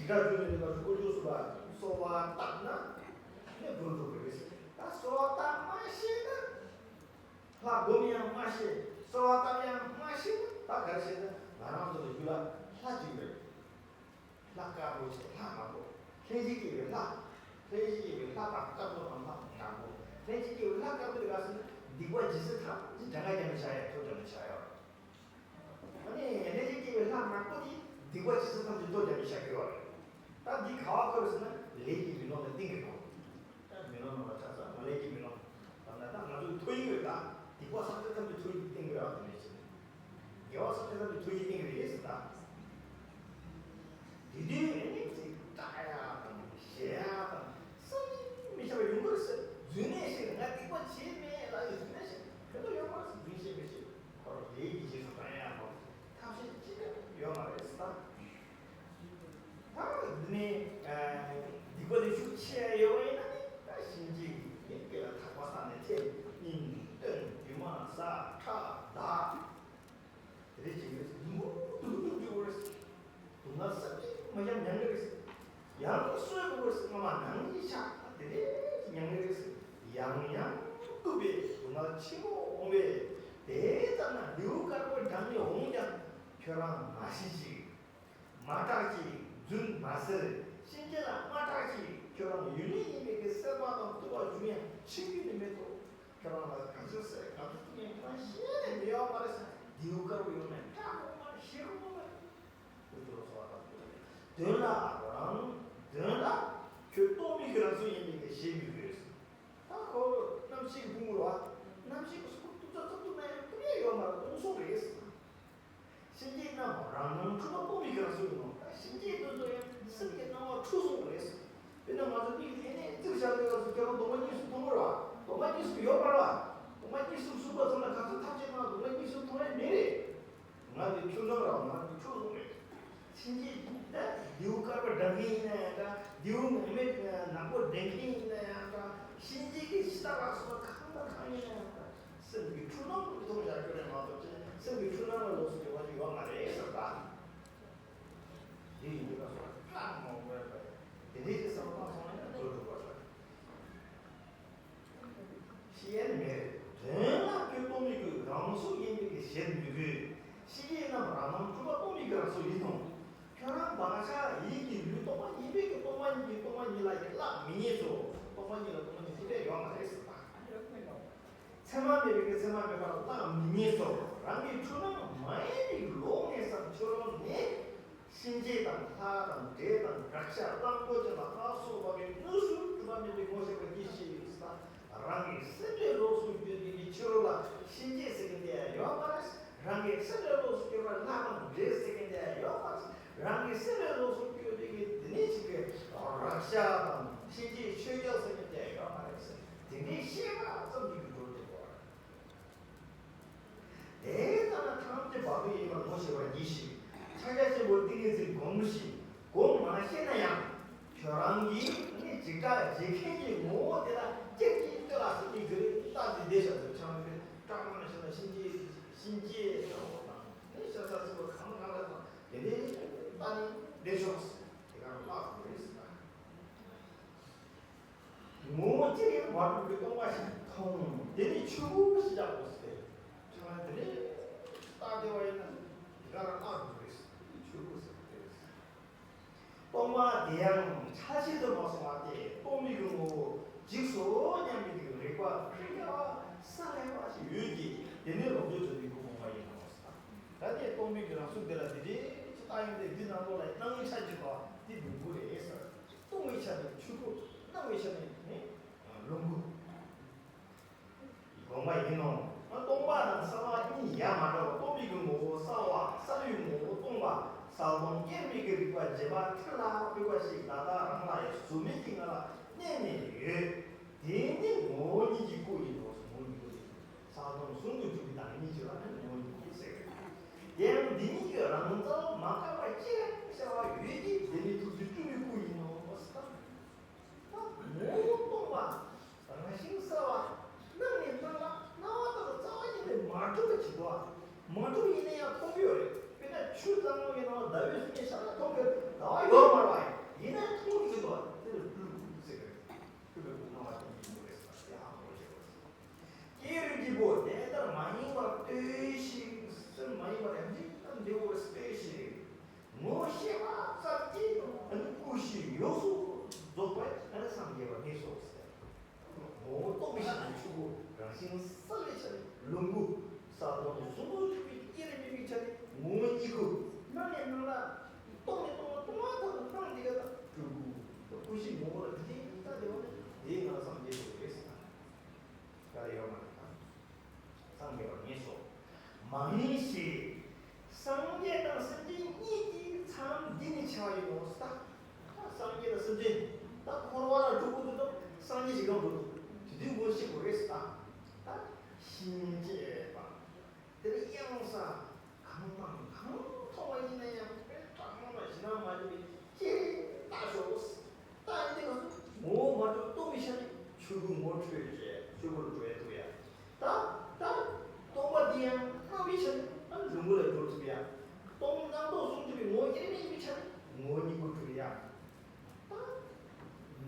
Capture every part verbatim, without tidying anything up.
སྒྲ་བརྗོད་ནས་ལས་ཀ་ཞུ་དགོས་ཞུ་སུ་ལ་གསོལ་བ་བཏབ་ན་ནི་འགྲོ་འགྲོ་དགོས་རེད། ད་གསོལ་བ་བཏབ་མ་ཤེས་ན། ལྷ་སྒོམ་ཡང་མ་ཤེས། གསོལ་བ་བཏབ་ཡང་མ་ཤེས་ན་ད་ག་རེ་བྱེད་ན། ང་རང་ཚོ་ལ་རྒྱུད་ལ་ལྷ་གཅིག་རེད། ལྷ་དཀར་པོ་ཞེས་ལྷ་དམར་པོ། ལྷན་ཅིག་སྐྱེས་པའི་ལྷ། ལྷན་ཅིག་སྐྱེས་པའི་ལྷ་དང་དཀར་པོ་དང་ལྷ་དམར་པོ། ལྷན་ཅིག་སྐྱེས་པའི་ལྷ་དཀར་པོ་དེ་ག་ཟེར་ན་སྡིག་པ་ཇི་སྲིད་ཐམས་ཅད་གྲངས་ཀ་རྒྱབ་ནས་བྱ་ཡ་ཐོ་རྒྱབ་ནས་བྱ་ཡ། ཨ་ནི་ལྷན་ཅིག་སྐྱེས་པའི་ལྷ་དམར་པོ་དེ་སྡིག་པ་ཇི་སྲིད་ཐམས་ཅད་ཐོ་རྒྱབ་ནས་བྱ་རྒྱུ་བ་རེད། ད་འདི་ག་བ་ཁོ་རེད་ཟེར་ན་ལས་ཀྱི་མེ་ལོང་ལ་བརྟེན་གྱི་ཡོད། མེ་ལོང་ནང་ལ་ཆགས་ས་མ་ལས་ཀྱི་མེ་ལོང་། ད་ན་ད་ང་ཚོའི་ཐོ་ཡིག་ཡོད་ད། སྡིག་པ་བསམ་གཏན་ཐམས་ཅད་ཐོ་ཡིག་བརྟེན་གྱི་ཡོད་དེ་ནས་བྱས་ནས། དགེ་བ་བསམ་གཏན་ཐམས་ཅད་ཐོ་ཡིག་བརྟེན་གྱི་རེད་ཟེར་ད། དེ་དུས་ཨེ་ནི་ཅིག་སྐྲག་ཡ་དང་ཞེད་ཡ་དང་བསམ་གྱིས་མི་ཁྱབ་པ་ཡོང་གི་རེད་ཟེར། རྫུན་གནས་ཤིག་ང་སྡིག་པ་བྱས་མེད་ལབ་ཡ་རྫུན་གནས་ཤིག་ག་ཚོད་ཡོད་མ་རེད་ཟེར། རྫུན་བཤད་མི་བཤད། ཁོ་རང་ལས་ཀྱི་རྗེས་སུ་འབྲང་ཡ་མ་གཏོགས་ཐབས་ཤེས་ཅི་ཡང་ཡོད་མ་རེད་ཟེར་ད། ད་འདི་ནས་སྡིག་པ་དེ་ཤུགས་ཆེ་ཡོད་པ་ཡིན་ན་ནི་ད་གཤིན་རྗེ་གི་མི་དེ་ལ་ཐག་པ་བསགས་ནས་ཐལ། སྙིང་བཏོན། རྒྱུ་མ་ཟ། ཁྲག་ལྡག་དེ་རེད་ཅིག་ཡོད། སྡུག་སྡུག་སྡུག་སྡུག་འགྲོ་གི་རེད། སྡུག་བསྔལ་བསམ་གྱིས་མི་ཁྱབ་མྱང་གི་རེད། ཡང་སོས་དགོས་རེད། སྔ་མ་ནང་གི་ཆགས་དེ་རེད་ཅིག་མྱང་གི་རེད། ཡང་ཡང་བཏུབ་པའི་སྡུག་བསྔལ་ཆེན་པོ་འོང་བས། དེ་ཙམ་ན་ལེའུ་དཀར་པོའི་སྒྲ་སྙན་འོང་ཀྱང་ཁྱོད་རང་མ་ཤི་ཅིག་མ་སྐྲག་ཅིག་རྫུན་མ་ཟེར། གཤིན་རྗེ་ལ་མ་སྐྲག་ཅིག་ཁྱོད་རང་ཡུལ་ལས་ཡིན་པའི་གི་སྲེད་པ་དང་བཏུབ་པ་བྱུང་ཡང་འཆི་རྒྱུ་ནི་མེད་དོ། ཁྱོད་རང་ལ་ག་ཚོད་སྲེད་ག་ཚོད་བཏུབ་ཡང་ཁྱོད་རང་ཤི་ནས་མི་ཡོང་བ་རེད་ཟེར། ལེའུ་དཀར་པོ་ཡོང་ནས་སྐྲག་དགོས་མ་རེད། ཤི་དགོས་མ་རེད། འུ་ཚོ་ལ་གསོལ་བ་བཏབ་དགོས་རེད། དོན་ལ་རང་དོན་ལ་ཁྱོད་སྟོང་ཉིད་ཀྱི་རང་གཟུགས་ཡིན་པའི་གི་ཞེན་མི་དགོས། ད་ཁོ་རྣམ་ཤེས་ཀྱི་ཕུང་པོ་རེད་བ། རྣམ་ཤེས་ཀྱི་སྐུ་ཏུ་ཙ་ཙ་ཏུ་ན་ཡང་ཏུ་ཡང་ཡོད་མ་རེད། སྟོང་སོང་རེད། གཤིན་རྗེའི་རྣམ་པར་རང་སྣང་འཁྲུལ་པ་སྟོང་ཉིད་ཀྱི་རང་གཟུགས་ཡིན་ནོ། ད་གཤིན་རྗེའི་དོན་དུ་ཡང་སེམས་ཀྱི་སྣང་བ་འཁྲུལ་སོང་བ་རེད། དཔེར་ན་ང་ཚོ་མིག་ལྷན་ནས་བཙུགས་བཞག་པའི་སྐབས་སུ་ཁྱེད་རང་གདོང་པ་གཉིས་གསུམ་མཐོང་གི་རེད་བ། གདོང་པ་གཉིས་གསུམ་ཡོད་མ་རེད་བ། གདོང་པ་གཉིས་གསུམ་གསུམ་པ་ཚོ་ལ་ག་ཚོད་ཐག་བཅད་ན་གདོང་པ་གཉིས་གསུམ་མཐོང་ཡ་མེད་རེད། ང་དེ་ཆུ་ནང་ར་ང་དེ་ཆུ་ནང་རེད། གཤིན་རྗེ་ད་རྡེའུ་དཀར་པོ་འདྲ་མཁན་ཡིན་ན་ཡང་འདྲ། རྡེའུ་ངང་མེད་ནག་པོ་འདྲ་མཁན་ཡིན་ན་ཡང་འདྲ། གཤིན་རྗེ་གི་ཤི་ད་རག་སོ་གང་དང་གང་ཡིན་ན་ཡང་འདྲ། སེམས་ཀྱི་འཁྲུལ་སྣང་དུ་མཐོང་བཞག་རྒྱུ་རེད་མ་གཏོགས་ཅི་སེམས་ཀྱི་འཁྲུལ་སྣང་ལ་ལོགས་སུ་འགྱུར་བ་ཞིག་ཡོད་མ་རེད་ཟེར་ད། དེ་ཡིན་དུས་ལ་སོགས་ཐག་མ་དགོས་པ་དེ་འདྲའི་ཅི་བསམ་བློ་བཏང་སོང་ན་ཡང་འགྲོ་འགྲོ་བ་རེད། ཤེས་ཡན་མེད། དོན་ལ་ཁྱོད་སྟོང་ཉིད་ཀྱི་རང་གཟུགས་ཡིན་པའི་གི་ཞེན་མི་དགོས། ཤེས་ཡན་རྣམས་རང་སྣང་འཁྲུལ་པ་སྟོང་ཉིད་ཀྱི་རང་གཟུགས་ཡིན་ནོ། ཁྱོད་རང་བག་ཆགས་ཡིད་ཀྱི་ལུས་སྟོང་པ་ཡིན་པའི་གི་སྟོང་པ་ཉིད་ཀྱི་སྟོང་པ་ཉིད་ལ་ཡང་བརླག་མི་ཉན་སོ། སྟོང་པ་ཉིད་ལ་སྟོང་པ་ཉིད་ཅི་ཡང་ཡོད་མ་རེད་ཟེར་བ། མཚན་མ་མེད་པའི་གི་མཚན་མ་མེད་པར་བརླག་མི་ཉན་སོ། རང་གི་འཁྲུལ་སྣང་མ་ཡིན་པའི་ལོག་ངན་སམ་ཕྱི་རོལ་ནས། གཤིན་རྗེ་དང་ལྷ་དང་འདྲེ་དང་དྲག་ཤ་གླང་པོ་ཆེ་དང་ལ་སོགས་པ་གི་དངོས་སུ་གྲུབ་པ་མིན་པའི་ངོ་ཤེས་པ་ཉིད་ཤེས་ཡོད་ས། རང་གི་སེམས་ལས་ལོགས་སུ་གྱུར་པའི་གི་ཕྱི་རོལ་ལ་གཤིན་རྗེ་ཟེར་མཁན་དེ་ཡང་ཡོད་མ་རེད། རང་གི་སེམས་ལས་ལོགས་སུ་གྱུར་པ་ལྷ་དང་འདྲེ་ཟེར་མཁན་དེ་ཡང་ཡོད་མ་རེད། རང་གི་སེམས་ལས་ལོགས་སུ་གྱུར་པའི་གི་དེ་ནས་ཅིག་གི་རག་ཤ་དང་གཤིན་རྗེ་ཆོས་རྒྱལ་ཟེར་མཁན་དེ་ཡང་ཡོད་མ་རེད། དེ་འདྲའི་ཤེས་པ་ཙམ་གྱིས་གི་འགྲོ་འདུག་གོ། དེ་ལྟ་ན་ཐམས་ཅད་བར་དོ་ཡིན་པར་ངོ་ཤེས་པར་གྱིས་ཤིག་ཕྱག་རྒྱ་ཆེན་པོ་ཏིང་ངེ་འཛིན་སྒོམས་ཤིག་སྒོམ་མ་ཤེས་ན་ཡང་ཁྱོད་རང་གིས་ནི་འཇིགས་སྐྲག་བྱེད་མཁན་གྱི་ངོ་བོ་དེ་ལ་ཅེར་གྱིས་ལྟོས་ལ་སེམས་ཀྱི་གི་རེ་རྟགས་འདི་བསྡད་བཞག་ཚུལ་ཆང་གི་སྐྲག་སྣང་ཞིག་ལ་གཤིན་རྗེ་གཤིན་རྗེ་ལྟ་བུ་དང་ནི་ཤ་ཟ་ཟི་བ་གང་གང་ལ་དང་དེ་འདྲའི་ལྟ་ནི་བསྡད་ཤོག་དེ་ག་རང་བརླག་དགོས་རེད་ཟེར་ན། ངོ་བོ་ཅི་ཡང་མ་གྲུབ་པའི་སྟོང་པ་ཞིག་མཐོང་། དེ་ནི་ཆོས་སྐུ་ཞེས་བྱ་དགོས་ཟེར། ཁྱོད་རང་དེ་ནས་བརྟག་བདེ་བ་ཡིན་ན་དེ་ག་རང་བརྟག་དགོས་རེད། ཆོས་སྐུ་ཟེར་བ་དེ་རེད། སྟོང་པ་དེ་ཡང་ཆ་ཤས་སུ་མ་སོང་བ་སྟེ་སྟོང་ཉིད་ཀྱི་ངོ་བོ་འཇིགས་སོ་སྙམ་པའི་རིག་པ་ཧྲིལ་བ་ས་ལེ་བ་ཞིག་ཡོད་ཀྱི། དེ་ནི་ལོངས་སྤྱོད་རྫོགས་པའི་སྐུ་ངོ་མ་ཡིན་ནོ། ད་ནི་སྟོང་ཉིད་ཀྱི་རང་གཟུགས་དེ་ལ་དེ་འདྲའི་ཅི་ལྟ་ཡོང་དེ་འདི་ནང་ལོགས་ལ་སྣང་བའི་ཆ་གཅིག་པ་དེ་མི་དགོས་རེད་ཟེར། སྟོང་པའི་ཆ་ནས་ཆོས་སྐུ། སྣང་བའི་ཆ་ནས་ནི་ལོངས་སྐུ། སྒོམ་པ་ཡིན་ནོ། སྟོང་པ་དང་གསལ་བ་གཉིས་ཡ་མ་བྲལ་བ་སྟོང་པའི་གི་ངོ་བོ་གསལ་བ། གསལ་བའི་ངོ་བོ་སྟོང་པ། གསལ་སྟོང་དབྱེར་མེད་ཀྱི་རིག་པ་རྗེན་པ་ཐིག་ལ་སྤུས་པ་ཞིག་ལ་དྭགས་རང་ལ་ཡང་གཟུགས་མེད་ཀྱི་ངང་ལ་གནས་ནས་ཡོད། དེ་ནི་ངོ་བོ་ཉིད་ཀྱི་སྐུ་ཡིན་ནོ། ངོ་བོ་ཉིད་སྐུ་ཡིན། གསལ་སྟོང་ཟུང་དུ་འཇུག་པའི་བདག་ཉིད་ཅིག་ལ་ནི་ངོ་བོ་ཉིད་སྐུ་ཟེར། དེ་ཡང་འདི་ཉིད་ཀྱི་རང་རྩལ་མ་འགགས་པ་ཅི་ཡང་ཤར་བ་ཡོད་ཀྱི། དེ་ནི་ཐུགས་རྗེ་སྤྲུལ་པའི་སྐུ་ཡིན་ནོ། ད་ངོ་བོ་སྟོང་པ། རང་བཞིན་གསལ་བ། སྣང་ནས་སྣང་ལ་སྣང་བ་ལྟ་བུ་རྩ་བ་ཉིད་ནས་མ་གྲུབ་པ་ཇི་ལྟ་བ། མ་གྲུབ་ཡིན་ན་ཡང་མཐོང་གི་ཡོད་རེད། དཔེར་ན་ཆུ་གཙང་མ་གི་ནང་ལ་ཟླ་བའི་གཟུགས་བརྙན་ཤར་ན་མཐོང་གི་རེད། ཟླ་བ་ཡོད་མ་རེད་པ། ཞིག་རང་འགྲོ་འདུག་དེ་དུས་ངོ་ཤེས་དགོས་རེད་ཟེར། ད་ད་ཤིང་བཅད་པ། དེ་ནས་གཡང་ས་གང་དང་གང་མཐོང་བ་ཡིན་ན་ཡང་དཔེ་དྲག་མོ་ལ་ཞེད་སྣང་མ་བྱེད་པའི་ཅེ་ལྟ་ཞོག་ད་ཡིན་དེ་ག་ངོ་བོ་མ་གྲུབ་སྟོང་གི་ཆ་ནས་ཆོས་སྐུ་ངོ་འཕྲོད་བྱས་ཆོས་སྐུ་རུ་འགྲོ་ཡ་ཐུབ་ཡ། ད་ད་སྟོང་པ་འདི་ཡང་སྣང་བའི་ཆ་ནས་ཨ་ལུང་པ་ལ་འགྲོ་ཐུབ་ཡ། སྟོང་སྣང་སྟོང་གསུམ་གྱི་ངོ་བོ་དབྱེར་མེད་ཡིན་པའི་ཆ་ནས་ངོ་བོ་ཉིད་སྐུ་འགྲོ་ཡ། ད་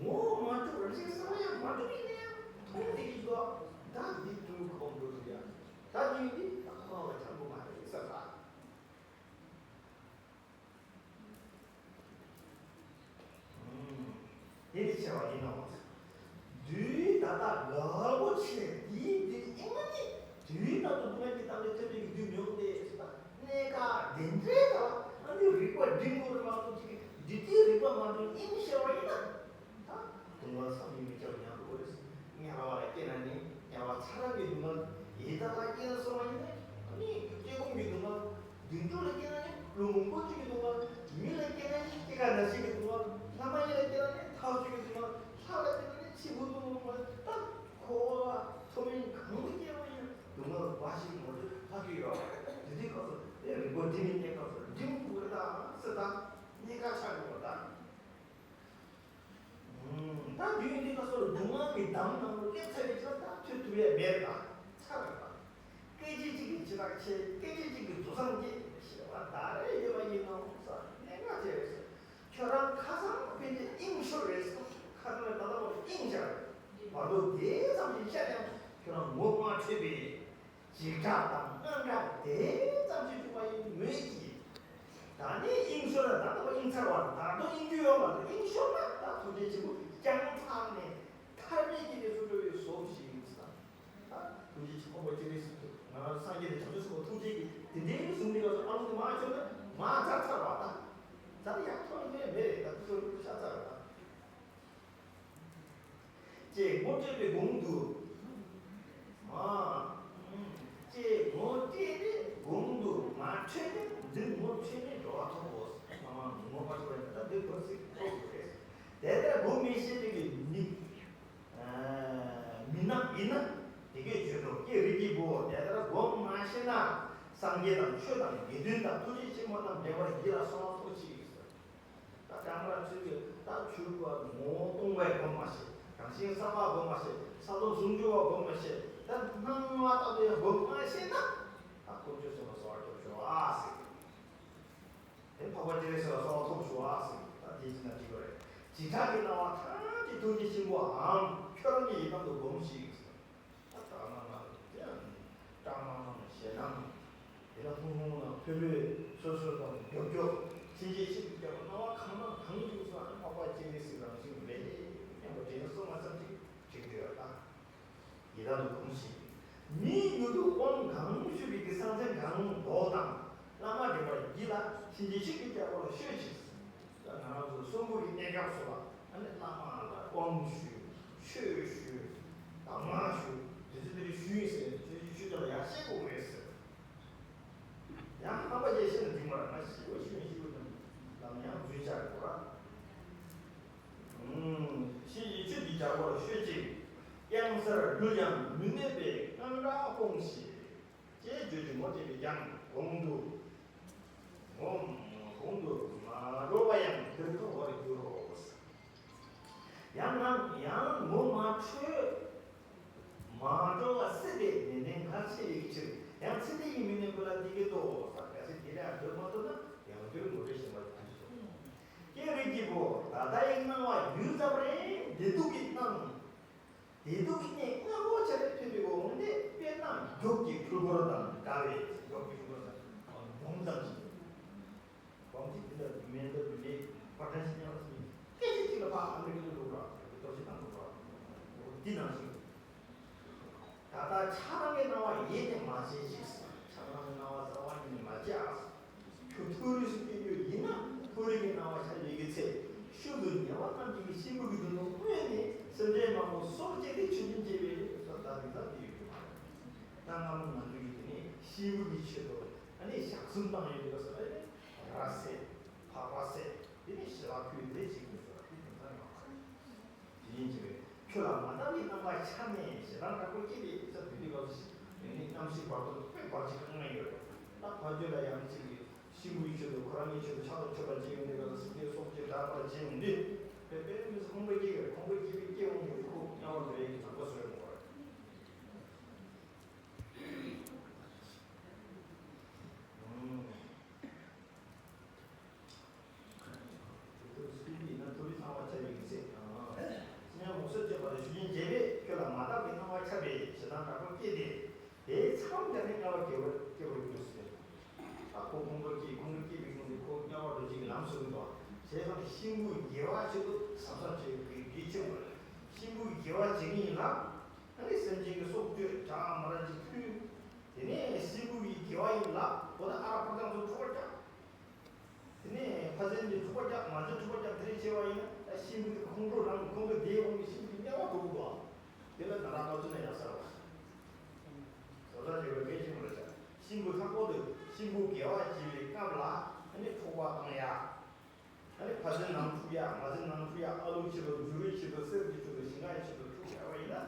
ངོ་བོ་མ་གྲུབ་རང་བཞིན་གསལ་བ་ཡང་མ་གྲུབ་ཡིན་ན་ཡང་མཐོང་བདེ་གི་འདུག་ད་འདི་དུས་གོམས་འགྲོ་ཐུབ་ཡ། ད་དུས་འདི་ད་ཁོ་རང་ལ་སྤྱང་པོ་མ་རེད་ས་ད། དེ་ནི་ཆེ་བ་ཡིན་ནོ། དུས་ད་ལྟ་ལ་ལོ་ཆེ་དེའི་དུས་ཨེ་མ་ནི་དུས་ད་དུ་སྡུག་བསྔལ་གྱི་གཏམ་དེ་ཐོས་པའི་དུས་མྱོང་སྟེ་ཟེར་ད་གནས་སྐབས་དེ་འདྲའི་ད་ཨ་ནི་རིག་པ་སྒྲིམ་དགོས་རེད་མ་གཏོགས་ཅིག་འདི་དུས་རིག་པ་མ་སྒྲིམ་ཨེ་མི་ཤེས་པ་ཡིན་ན། ད་སྡུག་བསྔལ་བསམ་གྱིས་མི་ཁྱབ་པ་མྱངས་འགྲོ་གི་རེད། དམྱལ་བ་ལ་སྐྱེས་ན་ནི་དམྱལ་བ་ཚ་གྲང་གི་སྡུག་བསྔལ། ཡི་དྭགས་ལ་སྐྱེས་ན་སོང་བ་ཡིན་ན་ནི་སྐྱེ་སྒོམ་གྱི་སྡུག་བསྔལ། དུད་འགྲོ་ལ་སྐྱེས་ན་ནི་ལུས་ངོ་བཀོད་ཚུལ་གྱི་སྡུག་བསྔལ། མི་ལ་སྐྱེས་ན་ནི་སྐྱེ་རྒ་ན་འཆི་གི་སྡུག་བསྔལ། ལྷ་མ་ཡིན་ལ་སྐྱེས་ན་ནི་ཐག་ཆོད་ཀྱི་སྡུག་བསྔལ། ལྷ་ལ་སྐྱེས་ན་ནི་འཆི་འཕོ་ལྟུང་བའི་སྡུག་བསྔལ། ད་འཁོར་བ་མཐོ་དམན་གང་དུ་སྐྱེས་པ་ཡིན་སྡུག་བསྔལ་འབའ་ཞིག་ངོ་སྤྲོད་ཐག་གིས་ཡོད་པ་རེད། དེ་དུས་སྐབས་སུ་དེ་རིག་པ་འདི་ནི་གནས་སྐབས་སུ་འགྲིམ་དགོས་རེད་ད་ཟེར་ད་གནས་ཁ་ཆགས་དགོས་པ་ད། ད་དུས་འདི་སྐབས་སུ་སྡུག་བསྔལ་གྱི་འདམ་ནང་དུ་སླེབས་ཚར་བའི་ཕྱིར་ད་ཐོན་ཐུབ་ཡས་མེད་ད་ཚར་བ་ད། སྐད་ཅིག་གཅིག་གིས་འཆི་བདག་ཆེ། སྐད་ཅིག་གཅིག་གིས་རྫོགས་སངས་རྒྱས་ཞེས་པ་ད་རེས་ཡོད་པ་ཡིན་ནོ་ས་གནད་འགག་ཆེ་རེད་ཟེར། ཁྱོད་རང་ཁ་སང་ཕན་ཆད་དབྱིངས་ཤོར་རེད་ཟེར། ཁ་སང་ལ་ད་ལྟ་བར་དབྱིངས་ཤར་བར་དོ་དེ་ཙམ་ཞིག་ཤར་ཡང་ཁྱོད་རང་ངོ་མ་འཕྲོད་པས། འཇིགས་སྐྲག་དང་དངངས་སྐྲག་དེ་ཙམ་ཞིག་བྱུང་བ་ཡིན་མོད་ཀྱི། ད་ནི་དབྱིངས་ཤོར་ན་ད་ལྟ་བ་དབྱིངས་ཚར་བ་ད་དུང་དབྱིངས་རྒྱུ་ཡོད་མ་རེད། དབྱིངས་ཤོར་ན་ད་ཐུགས་རྗེ་ཆེན་པོ་བསྐྱངས་ཚར་ནས་ཐར་མེད་ཀྱི་གནས་སུ་འགྲོ་བའི་ཟོལ་ཞིག་ཡིན་ཙང་། ད་ཐུགས་རྗེ་ཆེན་པོ་ཅི་རིགས་སུ་ང་རང་སངས་རྒྱས་དང་བྱང་ཆུབ་སེམས་དཔའ་ཐུགས་རྗེ་གིས་དེ་འདྲའི་གཟུངས་འདི་ག་ཚོ་ཨ་ལུང་དེ་མ་བྱོན་ན་མ་ཛར་ཚར་བ་ད། ཛར་ཡག་ཐོན་ནས་མེད་རེད། ད་དུས་ཚོད་ཤ་ཚར་བ་ད། ཅེས་ངོ་སྤྲད་པའི་གོང་དུ། མ། ཅེས་ངོ་སྤྲད་པའི་གོང་དུ་མ་འཕྲད་ན་འདིར་ངོ་འཕྲད་ནས་གྲོལ་བ་ཐོབ་བོ། མ་མ་ངོ་མ་འཕྲད་པ་ཡིན་ན་ད་འདིར་གོ་ཚིག་ཐོབ་དགོས་རེད། དེ་ལྟར་སྒོམ་མི་ཤེས་པའི་མི། མི་རྣམས་ཡིན་ན་དེ་སྐད་བརྗོད་དོ། ཀྱེ་རིགས་ཀྱི་བུ། དེ་ལྟར་སྒོམ་མ་ཤེས་ན་སངས་རྒྱས་དང་ཆོས་དང་དགེ་འདུན་དང་ཐུགས་རྗེ་ཆེན་པོ་རྣམས་འབྲེལ་བར་བགྱིད་ལ་གསོལ་བ་ཐོབ་ཅིག་ད་གྲངས་ལ་ཚུལ་གྱིས་ད་ཆོས་པ་ངོ་བོ་སྟོང་པའི་སྒོམ་མ་ཤེས། རང་བཞིན་གསལ་བ་སྒོམ་མ་ཤེས། ས་ཐོབ་ཟུང་འཇུག་པ་སྒོམ་མ་ཤེས། ད་སྣང་བ་ལྟ་བུའི་སྒོམ་མ་ཤེས་ན། ད་དཀོན་མཆོག་གསུམ་ལ་གསོལ་བ་སྐྱོབ་ཤོག་ཨ་ཟེར། དེ་འཕགས་པ་སྤྱན་རས་གཟིགས་ལ་གསོལ་བ་ཐོབ་ཤོག་ཨ་ཟེར། ད་དེ་ཅི་ན་འགྲིག་པ་རེད། བྱེ་བྲག་གི་སྣང་བ་ཐམས་ཅད་ཐུགས་རྗེ་ཆེན་པོའམ་ཁྱོད་རང་གི་ཡི་དམ་དུ་སྒོམས་ཤིག་ཟེར། ད་སྐྲག་སྣང་དང་དེ་ཡང་སྐྲག་སྣང་དང་ཞེད་སྣང་། དེ་ལ་ལྷུང་ལྷུང་དང་ཕོད་ཕོད་སོད་སོད་དང་མགྱོགས་མགྱོགས་ཕྱིན་ཆད་ཕྱིན་དུ་སྐྱེ་བ་སྣང་བ་གང་དང་གང་བྱུང་སོང་ཨ་ནི་འཕགས་པ་སྤྱན་རས་གཟིགས་རང་བཞིན་རེད་སྙམ་པ་དྲན་སོང་བ་ཙམ་ཅིག་བྱེད་ཀྱི་ཡོད་ད། ཡི་དམ་དུ་སྒོམས་ཤིག་མིའི་མྱུ་གུ་དབང་གང་ཞུ་བའི་གི་སངས་རྒྱས་གང་མདོག་དང་བླ་མ་འདྲེན་པར་བགྱིད་ལ་ཕྱིན་ཆད་ཕྱིན་དུ་སྐྱེ་བ་ལ་ཤོད་ཅིག་ད་ང་རང་ཚོ་གསོན་པོ་གི་གནས་སྐབས་སུ་ལ་ཨ་ནི་བླ་མ་ལ་དབང་ཞུ། ཆོས་ཞུ། གདམས་ངག་ཞུ། དེ་ཚོ་དེ་རིགས་ཞུ་ཡིན་ཟེར་ནས་ཆོས་ཞུ་ཆོས་ཀྱང་ལ་ཡར་བཤད་དགོས་རེད་ཟེར། ཡང་རྣམ་པ་ཅན་ཤེས་ན་འགྲིག་མ་རེད་ང་ཞི་བ་ཞུ་ཡིན་ཞི་བ་དང་ལམ་ཡང་འཛུལ་བྱ་དགོས་ར། ཤེས་ཀྱི་ཆོས་ཀྱི་རྒྱལ་པོ་ལ་ཤོད་ཅིག་གཡང་སར་ལུས་ཡང་མི་གནས་པའི་དངངས་སྐྲག་སྤོངས་ཤིག་ཅེས་བརྗོད་ཅིང་ངོ་སྤྲད་པས་ཀྱང་གོང་དུ། ངོ་གོང་དུ་མ་འགྲོ་བ་ཡང་འདིར་མཐོང་བར་འགྱུར་རོ། ཡང་ན་ཡང་ངོ་མ་འཕྲོད། མ་འགྲོ་བ་སྲིད་པའི་ནན་ཏན་གལ་ཆེ་བའི་ཕྱིར་ཡང་ཚེ་འདི་ཡི་མི་གནས་པ་ལ་འདི་སྐད་དོ། གལ་སྲིད་དེ་ལས་འགྲོ་མ་ཐུབ་ན་ཡང་འགྱུར་ངོ་སྤྲོད་བྱེད་པ་ཡང་འགྱུར་རོ། ཀྱེ་རིགས་ཀྱི་བུ། ད་ལྟ་ཡི་སྣང་བ་ཡུད་ཙམ་རིང་བདེ་སྡུག་གི་སྣང་། བདེ་སྡུག་གི་གནས་ལྔ་པོ་ཆ་རེ་ཐོན་པའི་འོང་སྟེ་དཔེར་ན་མགྱོགས་ཀྱི་འཕུར་འཁོར་དང་འདྲ་བའི་མགྱོགས་ཀྱི་འཕུར་འཁོར་དང་འབུམ་ཙམ་ཞིག་འབུམ་གཅིག་འདི་ལ་མེ་འདི་མེ་པར་ཊན་ཞིག་ཉར་སོང་སྐད་ཅིག་གཅིག་ལ་ཕ་ཨ་མི་རི་ཀ་ལ་འགྲོ་ར་རྡོ་རྗེ་ཐང་འགྲོ་ར་འདི་ནང་བཞིན། ད་ལྟ་ཆགས་སྡང་གི་སྣང་བ་ཡེ་ནས་མ་བྱེད་ཅིག་ཆགས་སྡང་གི་སྣང་བ་རྩ་བ་ཉིད་ནས་མ་བྱེད་ཨ། ཁྱོད་མཐོ་རིས་སུ་སྐྱེ་རྒྱུ་ཡིན་ན་མཐོ་རིས་ཀྱི་སྣང་བ་ཤར་ཡོད་ཀྱི་ཚེ་ཤུལ་དུ་ཉེ་བ་རྣམས་ཀྱིས་གཤིན་པོ་གི་དུག་ནོར་བསྔོས་ནས་སེམས་ཅན་མང་པོ་སྲོག་བཅད་དེ་ཆོས་ཅན་བྱེད་པའི་སོ་ད་དེ་ལྟ་དེ་ཡོད་རྒྱུ་མ་རེད། ད་སྔ་མོ་ང་ཚོ་གི་དེ་ནས་གཤིན་པོ་གི་ཆེད་དུ་ཨ་ནི་ཞག་གསུམ་བཏང་ཡོད་ཀྱི་སོ་ཨ་ནི་ར་བསད་ཕག་པ་བསད་དེ་ནས་ཞི་བ་ཕུལ་དེ་བྱེད་དགོས་སོ་དེ་དེ་ཙམ་ཡོད་མ་རེད། དེ་ཡིན་གྱི་རེད། ཆོས་ལ་མ་དག་པའི་རྣམ་པ་འཆར་ནས་ཞེ་སྡང་དྲག་པོ་སྐྱེས་ཏེ་ས་དུས་འདི་སྐབས་སུ་ཡོད་ནི་རྣམ་ཤེས་བར་དོ་དཔེ་བར་ཆད་གང་ཡང་ཡོད་རེད། ད་ཕ་ཆོས་ལ་ཡང་གཅིག་གིས་གཤིན་པོའི་ཆོས་དང་ཁོ་རང་གི་ཆོས་དང་ཕྱག་དང་མཆོད་པ་བྱེད་ཡོང་དུས་སྐབས་སུ་སྲིད་པའི་སྲོག་གཅོད་དྲག་པར་བྱེད་ཡོང་དུས་དཔེ་དཔེ་མི་སྲིད་ཁོང་པོའི་སྐྱེ་གི་རེད། ཁོང་པོའི་སྐྱེ་བའི་སྐྱེ་འོང་གི་རེད། ཁོ་དམྱལ་བ་འགྲོ་ཡས་ཀྱི་དྲག་པོ་བཟོས་ཡོང་གི་རེད། ཨང་། དེ་ཚོ་སུས་ཡིན་ན་ཐུབ་པའི་ཚང་བ་བྱ་བའི་ཚེ་དང་། སྤྱི་ཡང་ངོ་སོ་བཅད་པ་ལ་ཞུ་རྒྱུན་བྱས་པས་ཁྱོད་ལ་མ་དག་པའི་སྣང་བ་འཆར་བས་ཞེ་སྡང་དྲག་པོ་སྐྱེས་ཏེ། དེའི་མཚམས་དེར་ནི་དམྱལ་བ་སྐྱེ་བར་སྐྱེ་བར་འགྱུར་ཟེར། ད་ཁོ་ཁོང་ཁྲོ་སྐྱེས་ཁོང་ཁྲོ་སྐྱེས་པའི་སྒང་དེ་ཁོ་དམྱལ་བ་འགྲོ་བྱེད་ཀྱི་ལམ་བཟོ་གི་འདུག་བྱས་ཙང་གཤིན་པོའི་དགེ་བ་ཆེད་དུ་བསམ་བསམ་བྱེད་དགོས་གལ་ཆེན་པོ་རེད། གཤིན་པོའི་དགེ་བ་བྱེད་ཀྱི་ཡིན་ན། ཨ་ནི་སེམས་ཅན་གྱི་སྲོག་གཅོད་དྲག་མ་ར་ཅིག་ཕུལ། དེ་ནས་གཤིན་པོའི་དགེ་བ་ཡིན་ལ་འོ་ན་ཨ་ར་ཕ་ཚང་ཚོ་འཁྲུག་པ་རྒྱག་དེ་ནས་ཕ་ཚན་གྱི་འཁྲུག་པ་རྒྱག་མ་ཚན་འཁྲུག་པ་རྒྱག་དེ་རིང་བྱས་པ་ཡིན་ན་ད་གཤིན་པོའི་ཁོང་ཁྲོ་རང་ཁོང་ཁྲོ་དེའི་འོག་ནས་གཤིན་པོའི་དམྱལ་བ་འགྲོ་གི་འདུག་དེ་ལ་ན་ར་ག་ཚོད་ན་ཡག་ས་རེད་བ། བཟོ་ལྟ་བྱེད་པའི་དཔེ་ཆེན་པོ་རེད་ཤག་གཤིན་པོའི་ལྷག་པར་དུ་གཤིན་པོ་དགེ་བ་བྱེད་པའི་སྐབས་ལ་ཨ་ནི་འཁྲུག་པ་བཏང་ཡག་ཨ་ནི་ཕ་ཚན་ནང་འཁྲུག་ཡག་མ་ཚན་ནང་འཁྲུག་ཡག་ཨ་ལུའི་ཆེད་དུ་འབྲུ་རིགས་ཆེད་དུ་གསེར་གྱི་ཆེད་དུ་ཞིང་ཁའི་ཆེད་དུ་འཁྲུག་ཡག་བ་ཡིན་ན།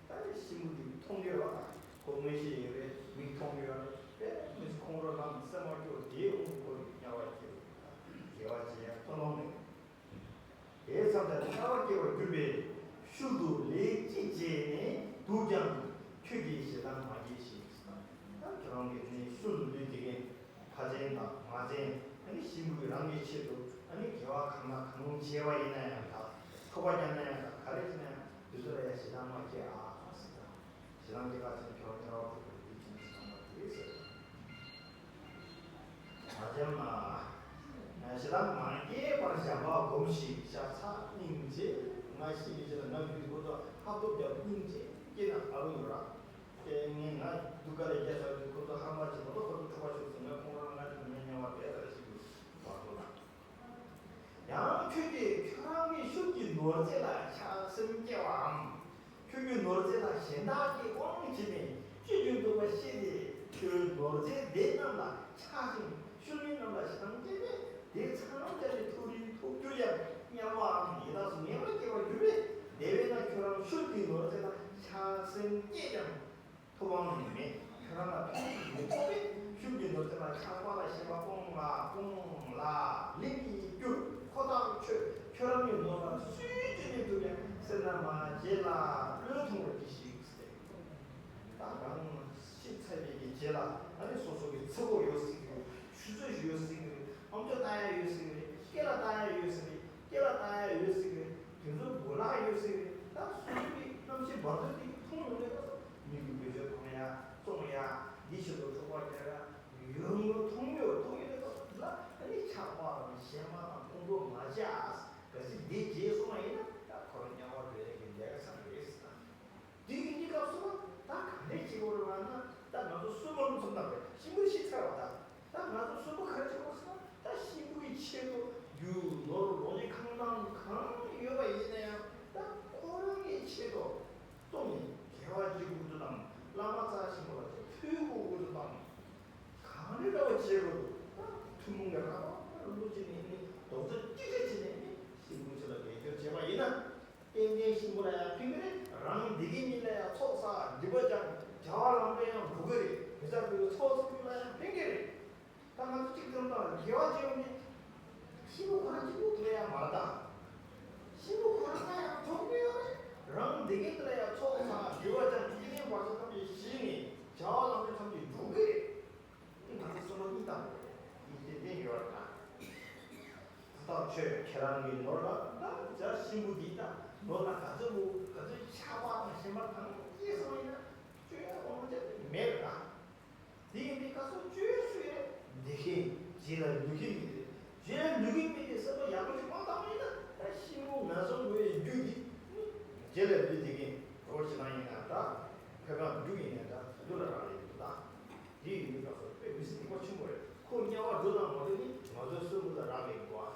ད་ནི་གཤིན་པོ་འདི་མཐོང་གི་རེད་བ། ཁོ་མངོན་ཤེས་ཡིན་རེད། མིག་མཐོང་གི་ཡོད་རེད། དཔེ་མི་སྲིད་ཁོང་ཁྲོ་ལངས་སེམས་མ་སྐྱོ་དེའི་དབང་གིས་ཁོ་དམྱལ་བ་སྐྱེ་བ་དགེ་བ་བྱེད་ཡག་ཐོན་ལོང་མེད། དེའི་མཚམས་དེར་དམྱལ་བ་སྐྱེ་བར་འགྱུར་བས་ཤུལ་དུ་ལས་ཅི་བྱས་ནས་འདུག་ཀྱང་ཁྱོད་ཀྱིས་ཞེ་སྡང་མ་སྐྱེས་ཤིག་ད་ཁྱོད་རང་གིས་ནི་ཤུལ་དུ་ལུས་དེ་གིན་ཕ་ཚན་དང་མ་ཚན་ཨ་ནི་གཤིན་པོའི་རང་གི་ཆེད་དུ་ཨ་ནི་དགེ་བ་གང་ན་གང་བྱས་པ་ཡིན་ན་ཡང་ད་འཁྲུག་པ་རྒྱག་ན་ཡང་ད་ག་རེ་བྱས་ན་ཡང་དེ་ཚོ་ལ་ཡང་ཞེ་སྡང་མ་སྐྱེ་ཨ་ཟེར་ད། ཞེ་སྡང་སྐྱེ་ག་ཚོད་ཁྱོད་རང་དམྱལ་བ་འཁྲུག་པའི་དུས་ཀྱི་ཞེ་སྡང་མ་དེ་ཟེར། མ་འཇམ་མ། ཞེ་སྡང་མ་སྐྱེས་པར་བྱམས་པ་སྒོམས་ཤིག་ཤ་ཚ་སྙིང་རྗེ། ང་ཤི་བའི་ཕྱིར་ང་རྒྱུད་ཁོ་ཚོ་ཧབ་ཐོབ་རྒྱབ་སྙིང་རྗེ་སྐྱེས་ན་ཨ་རུ་ཡོད་ར། དེ་ངས་ང་སྡུག་ག་ལས་རྒྱལ་ཚར་དུས་ཁོ་ཚོ་ཧ་མ་བྱེད་མ་གཏོགས་ཁོ་ཚོ་འཁྲུག་པ་ཤོར་སོང་ངས་ཁོང་རང་ང་དེ་ངའི་དམྱལ་བ་བས་ལ་ཤི་དགོས་བར་དོ་ལ། ཡང་ཁྱོད་ཀྱིས་ཁྱོད་རང་གི་ཤུལ་གྱི་ནོར་རྫས་ལ་ཆགས་སེམས་སྐྱེ་བའམ། ཁྱོད་ཀྱི་ནོར་རྫས་ལ་གཞན་དག་གིས་དབང་བྱས་ནས་སྤྱོད་རྒྱུ་འདུག་པ་ཤེས་ཏེ་ཁྱོད་ནོར་རྫས་དེ་རྣམས་ལ་ཆགས་ཤིང་ཤུལ་མི་རྣམས་ལ་ཞེ་སྡང་སྐྱེས་པས་དེ་ཚང་བྱས་ནས་ཐུགས་རིང་ཐུག་གྱུར་ཡང་དམྱལ་བའམ་ཡི་དྭགས་སུ་ངེས་པར་སྐྱེ་བར་འགྱུར་བས་དེ་བས་ན་ཁྱོད་རང་ཤུལ་གྱི་ནོར་རྫས་ལ་ཆགས་སེམས་སྐྱེས་ཀྱང་། ཐོབ་དབང་ནི་མེད། ཁྱོད་རང་ལ་ཕན་ཐོགས་མི་ཐོགས་པས་ཤུལ་གྱི་ནོར་རྫས་ལ་ཆགས་པ་ལ་ཞེན་པ་སྤོང་ལ་སྤོང་ལ་ལེན་གྱི་རྒྱུར་ཁོ་ཐག་ཆོད། ཁྱོད་རང་གི་ནོར་ལ་སུས་སྤྱོད་ནས་འདུག་ཀྱང་སེར་སྣ་མ་བྱེད་ལ་བློས་ཐོངས་པར་གྱིས་ཤིག་ཟེར། ད་རང་ཤི་ཚར་བའི་གི་རྗེས་ལ་ཨ་ནི་སོ་སོ་གི་ཚེ་སྒོ་ཡོད་སྲིད་ཀྱི་རེད། ཆུ་ཚོད་ཡོད་སྲིད་ཀྱི་རེད། ཨམ་ཅོག་ལྟ་ཡ་ཡོད་སྲིད་ཀྱི་རེད། སྐེ་ལ་ལྟ་ཡ་ཡོད་སྲིད་ཀྱི་རེད། སྐེ་ལ་ལྟ་ཡ་ཡོད་སྲིད་ཀྱི་རེད། དེ་ཚོ་གོ་ལག་ཡོད་སྲིད་ཀྱི་རེད། ད་སོ་སོ་གི་རྣམ་ཤེས་བར་དོ་དེ་མཐོང་ཡོང་དུས་སྐབས་སུ་མི་གི་འདོད་སྤྱོད་ཐོང་ཡ་བཙོང་ཡ་འདི་ཆེད་དུ་འཁྲུག་པ་རྒྱག་ཡ་ཡོད་ངོ་མཐོང་ཡོད་མཐོང་ཡོད་དུས་སྐབས་སུ་ལ་ཨ་ནི་ཆགས་པ་དང་ཞེན་པ་དང་ཁོང་ཁྲོ་མ་བྱ། གལ་སྲིད་འདི་བརྗེད་སོང་བ་ཡིན་ན་ད་ཁོ་རང་དམྱལ་བ་འགྲོ་ཡ་གི་ལས་ཀ་ཚར་རེད་ཟེར། དེ་གི་གནས་སྐབས་སུ་ད་ག་འདྲས་བྱེད་དགོས་རེད་ལབ་ན་ད་ང་ཚོ་གསོན་པོར་མཚོན་སྟངས་རེད། གཤིན་པོ་ཤི་ཚར་བ་ད། ད་ང་ཚོ་གསོན་པོ་ག་རེ་བྱེད་དགོས་ཟེར་ན་ད་གཤིན་པོའི་ཆེད་དུ་རྒྱུ་ནོར་ལོངས་སྤྱོད་ཁང་བཟང་གང་ཡོད་པ་ཡིན་ན་ཡང་ད་ཁོ་རང་གི་ཆེད་དུ་བཙོང་ནས་དགེ་བ་བྱེད་དགོས་འདུག་དང་བླ་མ་རྩ་ཆེན་པོ་ལ་ཕུལ་དགོས་འདུག་དང་གང་རེ་འདྲ་བ་བྱེད་དགོས་འདུག་ད་ཐུན་མོང་གི་རང་དབང་བློ་ཅན་ནས་ནི་རྡོག་རྩ་གཅིག་སྒྲིལ་བྱས་ནས་ནི་གཤིན་པོའི་ཆེད་ལ་དགེ་སྦྱོར་བྱས་པ་ཡིན་ན། ཏན་ཏན་གཤིན་པོ་ལ་ཡང་ཕན་གྱི་རེད། རང་བདེ་སྐྱིད་གཉིས་ལ་ཡང་ཚོགས་བསགས་སྒྲིབ་པ་སྦྱང་བྱ་བ་ལམ་འགྲོ་ཡང་འགྲོ་གི་རེད། མི་ཚེ་འགྲོ་བའི་ཚོགས་བསགས་རྒྱུ་ལ་ཡང་ཕན་གྱི་རེད། ད་ང་ཚོ་གཅིག་ཙམ་དང་དགེ་བ་བྱས་ཡོང་ནས་གཤིན་པོ་ཁོ་རང་གཅིག་པུ་དོར་ཡ་མ་རེད་ད། གཤིན་པོ་ཁོ་རང་ལ་ཡང་གྲོགས་པོ་ཡོད་རེད། རང་བདེ་སྐྱིད་ལ་ཡང་ཚོགས་བསགས་སྒྲིབ་པ་སྦྱང་ཏན་ཏན་བར་ཆད་ཐམས་ཅད་ཞི་ནས་བྱ་བ་ལམ་འགྲོ་ཐམས་ཅད་འགྲོ་གི་རེད། ང་ཚོ་བསམ་བློ་གཉིས་བཏང་དགོས་རེད། གཉིས་ཏན་ཏན་ཡོད་རེད་ད། ད་ཆོས་ཁྱེད་རང་གི་ནོར་ལ་ད་འཇའ་ཆེན་པོ་འདི་ད་ནོར་ལ་ག་ཚོད་མོ་ག་ཚོད་ཆགས་པ་དང་ཞེན་པ་དང་སྐྱེས་སོང་ཡིན་ན་སྤྱོད་ཡ་དབང་ཆ་མེད་རེད་ད། དེ་ཡིན་དུས་ཁ་སང་སྤྱོད་ཡ་སུ་ཡིན་རེད། བདེ་མཁན་རྗེས་ལ་ལུས་མཁན་མི་རེད། རྗེས་ལ་ལུས་མཁན་མི་རེད་བསམ་བློ་ཡག་པོ་ཞིག་མ་བཏང་ཡིན་ན་ད་གཤིན་པོ་ངན་སོང་འགྲོ་བའི་རྒྱུ་འདི་རྗེས་ལ་ལུས་བདེ་མཁན་རོགས་བྱེད་ན་ཡིན་ན་ད་ཁ་གང་འབྲུ་ཡིན་ན་ད་འདུ་ལ་རག་ལས་ཡོད་ད། དེ་ཡིན་དུས་ཁ་སང་དཔེ་མི་སྲིད་སྡིག་པ་ཆེན་པོ་རེད། ཁོ་དམྱལ་བ་འགྲོ་དང་མ་འགྲོ་ནི་ང་ཚོའི་བསམ་བློ་ལ་རག་ལས་ཡོད་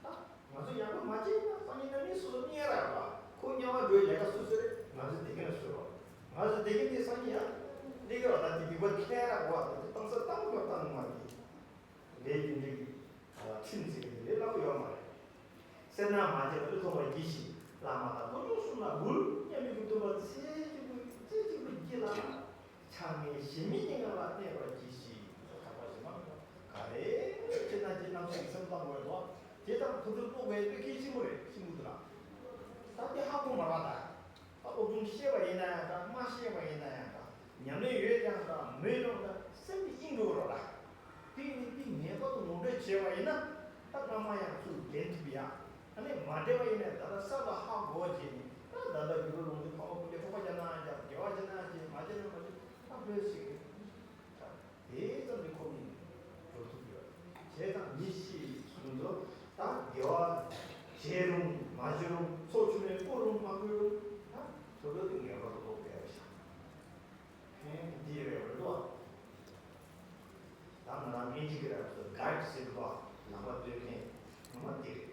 ད། ང་ཚོ་ཡག་པོ་མ་བྱས་ན་སང་ཉིན་ན་མི་སོ་སོ་གཉེར་ར་བ། ཁོ་དམྱལ་བ་འགྲོའི་ལས་ཀ་སུ་སུ་རེད། ང་ཚོ་དེ་ག་ནས་སུ་རོ། ང་ཚོ་དེ་ག་ནས་སང་ཉིན་ཡང་ལས་ཀ་ར་ད་དེ་སྡིག་པ་ཁྱེར་ར་བ་ད་དེ་བཏང་ས་བཏང་དགོས་བཏང་མ་དེ། ལས་རྒྱུ་འབྲས་ཀྱི་ཁྲིམས་ཟེར་གི་དེ་ལས་སླ་པོ་ཡོད་མ་རེད། སེར་སྣ་མ་བྱེད་པ་བློས་ཐོངས་པར་གྱིས་ཤིག་བླ་མ་དང་དཀོན་མཆོག་གསུམ་ལ་འབུལ། མཉམ་མེད་ཀྱི་སྟོན་པ་ཚེ་གཅིག་པུ་ཚེ་གཅིག་པུ་རྒྱུད་ལ། ཆགས་མེད་ཞེན་མེད་གཉིས་ཀ་ལ་གནས་པར་གྱིས་ཤིག། ཐག་པ་ཞིག་མ་ག་རེ་བྱེད་ན་བྱེད་ན་ཚོད་སེམས་བཏང་དགོས་དོ། དེ་ལྟར་ཐུགས་ཚོད་གཏོང་དགོས་པའི་གལ་ཆེན་པོ་རེད། ཤིན་ཏུ་དུ་ལ། ད་དེ་ཧ་གོ་མ་ར་ད། ད་སློབ་སྦྱོང་ཤེས་པ་ཡིན་ན་ཡང་འདྲ། མ་ཤེས་པ་ཡིན་ན་ཡང་འདྲ། ཉམས་ལེན་ཡོད་ཀྱང་འདྲ། མེད་ཀྱང་འདྲ། སེམས་ཀྱི་དབྱིངས་འགྲོ་རོགས་ལ། དེ་ནི་དེ་ངེས་པར་དུ་ངོ་སྤྲོད་བྱས་པ་ཡིན་ན། ད་སྔ་མ་ཡང་ཚུར་འདྲེན་ཐུབ་ཡ། ཨ་ནི་མ་འདྲེས་པ་ཡིན་ན་ད་ལྟ་ས་ལ་ཧ་གོ་བྱས་ནས། ད་ད་ལྟ་རྒྱུ་རུ་ལོངས་སྤྱོད་ཕ་མ་སྤུན་ཀྱག་འཕྲོག་པ་བྱས་ན་ཡང་འགྱུར་བ་བྱས་ན་ཡང་བྱས། མ་བྱས་ན་མ་བྱས། ད་ཕོད་ཞིག་རེད། དེ་ཙམ་གྱིས་ཁོ་མི་འགྲོ་ཐུབ་ཡོད། བྱས་ཙང་མི་ཤི་སོང་ཚོ་ད་དགེ་བ་བྱས་རུང་མ་བྱས་རུང་། ཚོགས་ཆུང་མའི་བསྐོར་རུང་མ་བསྐོར་རུང་། ད་ཐོབ་ཐོབ་དེ་ངེས་པར་དུ་ཐོབ་པའི་ཤ་ཕན་འདི་རེ་བ་ལོ། ད་ང་རང་མི་འཇིག་གི་རབས་སུ་ག་རེ་ཟེར་བ་ལམ་པ་སྟོན་མཁན་ངོ་མ་འདི་རེད།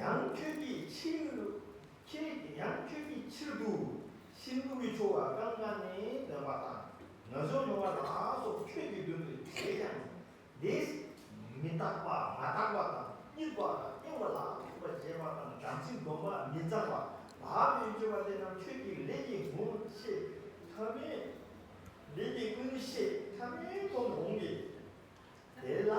ཡང་ཁྱོད་ཀྱིས་ཕྱིར། ཁྱེད་ཡང་ཁྱོད་ཀྱིས་ཕྱིར་དུ་གཤིན་པོའི་ཆོ་ག་གང་ག་ནས་འདོན་པ་དང་། ངན་སོང་མྱོང་བ་ལ་སོགས་ཁྱོད་ཀྱི་མདུན་དུ་བྱས་ཀྱང་། དེས་མི་རྟག་པ་མ་དག་པ་དང་། རྙེད་པ་དང་གཡེང་བ་ལ་སོགས་པ་བྱས་པ་དང་། བྲམ་ཟེའི་སྡོམ་པ་མི་གཙང་བ་བག་མེད་སྤྱོད་པ་དེ་རྣམས་ཁྱོད་ཀྱི་ལས་ཀྱི་ངོ་ཤེས་ཐ་མའི། ལས་ཀྱི་ངོ་ཤེས་ཐ་མའི་དོན་འོང་གི། དེ་ལ་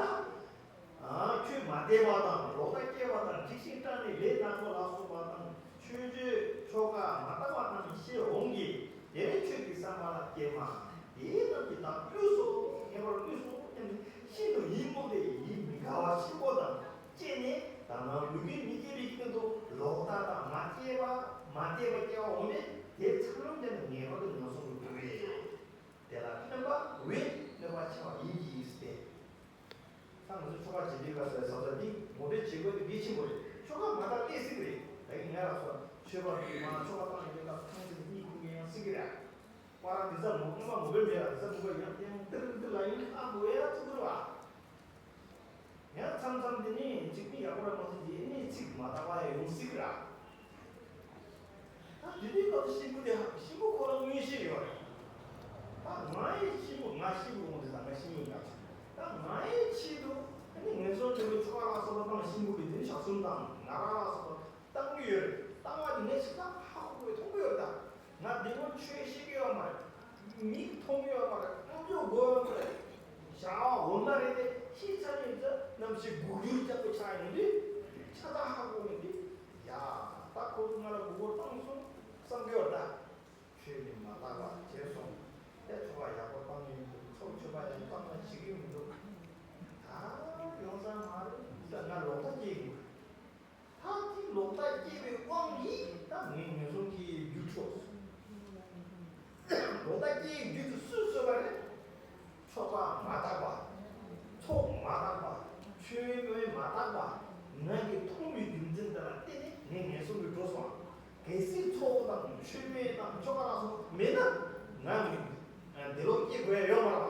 ཁྱོད་མ་བསྡད་པ་དང་། ལོག་ལྟ་སྐྱེས་པ་དང་། འཇིགས་ཤིང་སྐྲག་ནས་ལས་སྣ་ཚོགས་ལ་སོགས་པ་དང་། ཆོས་སྤྱོད་ཆོ་ག་མ་དག་པ་རྣམས་ཤེས་འོང་གི། དེ་ནས་ཁྱོད་ཀྱི་བསམ་པ་ལ་ཀྱེ་མ། དེ་རྣམས་ཀྱིས་བདག་བསླུས་སོ། ངེས་པར་བསླུས་སོ་སྙམ་ནས་ཤིན་ཏུ་ཡིད་མུག་སྟེ་ཡིད་མི་དགའ་བ་ཆེན་པོ་དང་བཅས་ནས། ད་ནང་ལུས་ཀྱི་མི་སྐྱེ་བའི་སྟེང་དུ་ལོག་ལྟ་དང་མ་སྐྱེས་པ་མ་བསྡད་པ་སྐྱེ་བ་འོང་ནས། དེ་ཚང་དེ་ནི་ངེས་པར་དུ་ངན་སོང་དུ་འགྲོ་བས། དེ་ལ་གནོད་པ་བས་གནོད་པ་ཆེ་བ་ཡིན་གྱི་ཟེར་ཏེ། ད་ང་ཚོ་ཆོ་ག་བྱེད་དུས་ག་ཟེར་ཟབ་ཟབ་འདི་ངོ་སྤྲོད་བྱེད་དགོས་དེ་གལ་ཆེན་པོ་རེད། ཆོ་ག་མ་དག་ལས་སྲིད་རེད། ད་གིན་ང་ལ་སོ་ཆོས་པ་འདི་མ་ཆོ་ག་བཏང་ཡོད་ད་ཐང་ཆེན་གཉིད་ཁུག་ངེས་ཡང་སྲིད་ཀྱི་རེད། པ་ར་འདི་ཚ་མོ་ངོ་མ་མོ་བེ་མེད་ལ་འདི་ཚ་མོ་བེ་ཡང་ཡང་ཏིར་ཏིར་ལ་ཡིན་ཨ་མོ་ཡ་ཐུག་གི་རེད་བ། ཡང་མཚམས་མཚམས་དེ་ནས་གཅིག་མི་ཡག་པོ་ར་མ་ཐུག་དེ་ནས་ཚིག་མ་དག་པ་ཡང་ཡོང་སྲིད་ཀྱི་ར། ད་དེ་དུས་སྐབས་སུ་གཤིན་པོ་དེ་ཧ་གཤིན་པོ་ཁོ་རང་མངོན་ཤེས་ཡོད་རེད། ད་ང་ཡི་གཤིན་པོ་ང་གཤིན་པོ་འོང་དེ་ད་ང་གཤིན་པོ་ཡིན་ད། ད་ང་ཡི་ཆེད་དུ་ཨ་ནི་ངན་སོང་དོན་གྱི་ཆོ་ག་ལ་སོགས་པ་དང་། གཤིན་པོ་གི་དེ་ནི་ཞག་གསུམ་དང་ང་རང་ལ་སོགས་པ་བཏང་གི་ཡོད་རེད། བཏང་བ་དེ་ངས་ཞིག་ད་ཧ་གོ་གི་མཐོང་གི་ཡོད་རེད་ད། ང་འདི་མོ་ཆོས་ཤེས་ཀྱི་ཡོད་མ་རེད། མིག་མཐོང་གི་ཡོད་མ་རེད། རྣམ་འགྱུར་གོ་ཡོད་མ་རེད། བྱ་བ་འོ་མ་རེད་དེ་ཤེས་ཚར་ཡོད་ཚེ་ནམ་ཞིག་འགུག་རྒྱུར་སྐྱབས་པོ་ཆགས་ཡོང་དུས་ཆ་ཚང་ཧ་གོ་མི་འདུག་ཡ། ད་ཁོ་ཚོ་ང་ལ་མགོ་སྐོར་བཏང་སོང་བསམ་གི་ཡོད་ད། ཆོས་ནི་མ་དག་པ་བྱས་སོང་། དེ་ཆོ་ག་ཡག་པོ་བཏང་ཡོད་འདུག་ཚོགས་མཆོད་པ་ཡང་བཏང་ན་བྱེད་ཀྱི་མི་འདུག་ད་ཡོང་ས་མ་རེད་ཟེར་ང་ལོག་ལྟ་སྐྱེ་གི་ཡོད། ད་དེ་ལོག་ལྟ་སྐྱེས་པའི་དབང་གིས་ད་ངས་ངན་སོང་གི་རྒྱུ་འཕྲོག་སོང་། ལོག་ལྟ་སྐྱེས་རྒྱུ་དེ་སུས་བཟོས་པ་རེད། ཆོ་ག་མ་དག་པ། ཚོགས་མ་དག་པ། ཆོས་མོས་མ་དག་པ། ང་གིས་མཐོང་བའི་རྒྱུ་མཚན་དེ་ལ་བརྟེན་ནས་ངས་ངན་སོང་གི་འགྲོ་སོང་། གལ་སྲིད་ཚོགས་དང་ཆོས་མེད་དང་ཆོ་ག་ལ་སོགས་མེད་ན་ང་གིས་འདི་ལོག་སྐྱེ་དགོས་ཡ་ཡོད་མ་རེད་པ།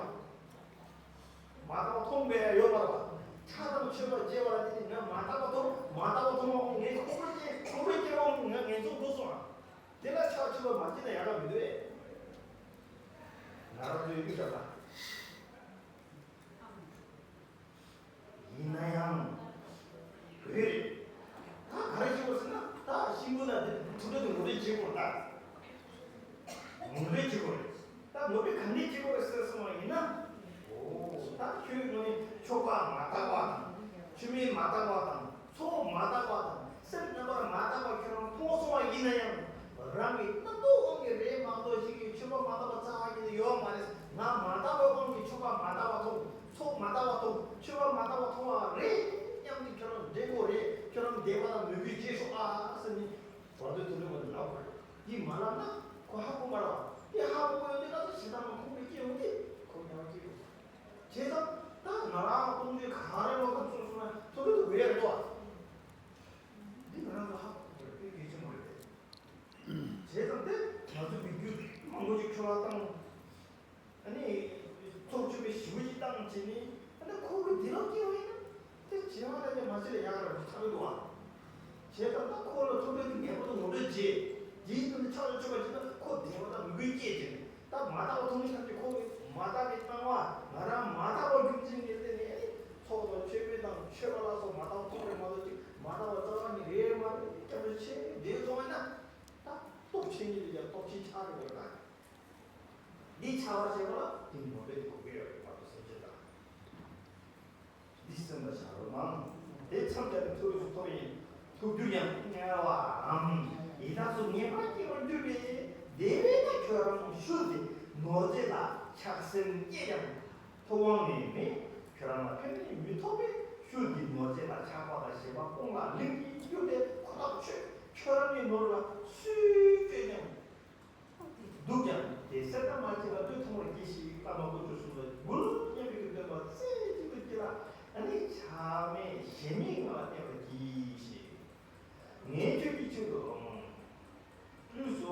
མ་དག་པ་མཐོང་དགོས་ཡ་ཡོད་མ་རེད་པ། ཆགས་སྡང་སྤྱོད་པ་བྱས་པ་ལ་བརྟེན་ནས་ང་མ་དག་པ་མཐོང་། མ་དག་པ་མཐོང་བ་ངས་ཁོང་ཁྲོ་སྐྱེ། ཁོང་ཁྲོ་སྐྱེ་བ་ངས་ངན་སོང་འགྲོ་སོང་ཨ། དེ་ལ་ཆགས་སྤྱོད་པ་མ་སྐྱེས་ན་ཡག་ག་མི་འདུག་ཨེ། ང་རང་ཚོའི་དབུས་ཤ་ལ། ཡིན་ན་ཡང་། བོད་རེད། ད་ག་རེ་བྱེད་དགོས་ཟེར་ན། ད་གཤིན་པོ་ལ་དེ་ཐུགས་ཁྲོ་དེ་ངོ་སྤྲོད་བྱེད་དགོས་ད། ངོ་སྤྲོད་བྱེད་དགོས་རེད། ད་ངོ་སྤྲོད་ག་འདྲས་བྱེད་དགོས་རེད་ཟེར་སོང་བ་ཡིན་ན། འོ། ད་ཁྱོད་ངོ་ནས་ཆོ་ག་མ་དག་པ་དང་། ཆོས་མིན་མ་དག་པ་དང་། ཚོགས་མ་དག་པ་དང་། སེམས་རྣམ་པར་མ་དག་པ་ཁྱོད་རང་མཐོང་སོང་བ་ཡིན་ན་ཡང་། རང་གི་རྣམ་རྟོག་དབང་གིས་རེད་མ་གཏོགས་ཞིག་གིས་ཆོས་པ་མ་དག་པ་རྩ་བ་ཉིད་ནས་ཡོད་མ་རེད། ང་མ་དག་པའི་དབང་གིས་ཆོ་ག་མ་དག་པ་མཐོང་། ཚོགས་མ་དག་པ་མཐོང་། ཆོས་པ་མ་དག་པ་མཐོང་བ་རེད་སྙམ་སྟེ་ཁྱོད་རང་འདྲེ་མགོ་རེད། ཁྱོད་རང་བདེན་པ་ལ་མོས་གུས་བྱེད་ཤོག་ཨ་ཟེར་ནས་བར་དོའི་དུག་ལོག་པ་ལབ་དགོས། འདི་མ་ལབ་ན་ཁོ་ཧ་གོ་མ་རེད་བ། དེ་ཧ་གོ་གི་ཡོད་དུས་ན་ད་ཞེ་སྡང་མ་ཁོང་གིས་སྐྱེ་ཡོང་དུས་ཁོ་ཉར་སྐྱེ་ཡོང་། བྱས་ཙང་ད་ང་རང་སྟོང་ཆོས་ག་རེ་ལོག་ཐབས་སོང་སོང་ན་ཐུབ་ཐུབ་ཐུབ་དགོས་ཡ་རེད་དོ། འདི་ང་རང་ཚོ་ཧ་གོ་དགོས་དཔེ་གལ་ཆེན་པོ་རེད། བྱས་ཙང་དེ་ང་ཚོ་མི་རྒྱུད་མང་པོ་ཞིག་ཁྱོད་ལ་བཏང་། ཨ་ནི། ཚོགས་མཆོད་པའི་ཞི་བ་ཞིག་བཏང་བྱས་ནས། ཨ་ནི་ཁོ་གི་དེ་ལོག་སྐྱེ་བ་ཡིན་ན། དེ་བྱེ་བ་ལ་ནི་མ་བྱེད་ལ་ཡག་ར་ཆགས་ཀྱི་འདུག་ཨ། བྱས་ཙང་ད་ཁོ་ལ་ཐུགས་ཕན་གྱི་ངེས་པར་དུ་ངོ་སྤྲོད་བྱེད། དེའི་སྟེང་དུ་ཕྱག་ལ་མཆོད་པ་བྱས་ན་ཁོ་བདེ་བ་དང་མོས་གུས་སྐྱེས་བྱས་ནས། ད་མ་དག་པ་མཐོང་ནས་ཐམས་ཅད་ཁོ་གི་མ་དག་པའི་སྣང་བ་ང་རང་མ་དག་པ་རྒྱུ་མཚན་གྱིས་བརྟེན་ནས་ཚོགས་དང་མཆོད་འབུལ་དང་མཆོད་པ་ལ་སོགས་མ་དག་པ་མཐོང་བས་མ་གཏོགས་ཅིག་མ་དག་པ་རྩ་བ་ནས་རེད་མ་རེད། འདི་ཆགས་པ་བྱེད་པ་ལ་དེ་ནོར་བའི་དོགས་པ་ཡོད་པ་དང་སེམས་ཅན་དང་། འདི་སེམས་ལ་བྱ་རོགས་གནང་། དེ་མཚམས་སྦྱར་ནས་ཐུགས་རིག་ཐོབ་ཡིན། ཐུགས་རྒྱུད་ཡང་ངལ་བའམ་ཡི་དྭགས་སུ་ངེས་པར་སྐྱེ་བར་འགྱུར་བས། དེ་བས་ན་ཁྱོད་རང་ཤུལ་དེ་ནོར་རྫས་ལ་ཆགས་སེམས་སྐྱེས་ཀྱང་ཐུབ་དབང་ནི་མེད། ཁྱོད་རང་ལ་ཕན་ནུས་མི་ཐོགས་པས་ཤུལ་དེ་ནོར་རྫས་ལ་ཆགས་པ་དང་ཞེན་པ་སྤོང་ལ་ལིང་གིས་གཡུགས་ཏེ་ཁོ་ཐག་ཆོད། ཁྱོད་རང་གི་ནོར་ལ་སུས་སྤྱོད་ཀྱང་སྡུག་ཀྱང་དེ་སེར་སྣ་མ་བྱེད་ལ་ལྟོས་ཐོང་བར་གྱིས་ཤིག། བླ་མ་དཀོན་མཆོག་གསུམ་ལ་མགུར་སྙན་པའི་སྟོན་པ་རྩེ་གཅིག་ཏུ་སྐྱེ་ལ་ཨ་ནི་ཆགས་མེད་ཞེན་མེད་ངང་ལ་བསྟེན་པར་གྱིས་ཤིག། ངས་ཁྱོད་ཀྱི་ཆེད་དུ་ལོངས་ལུས་སོ།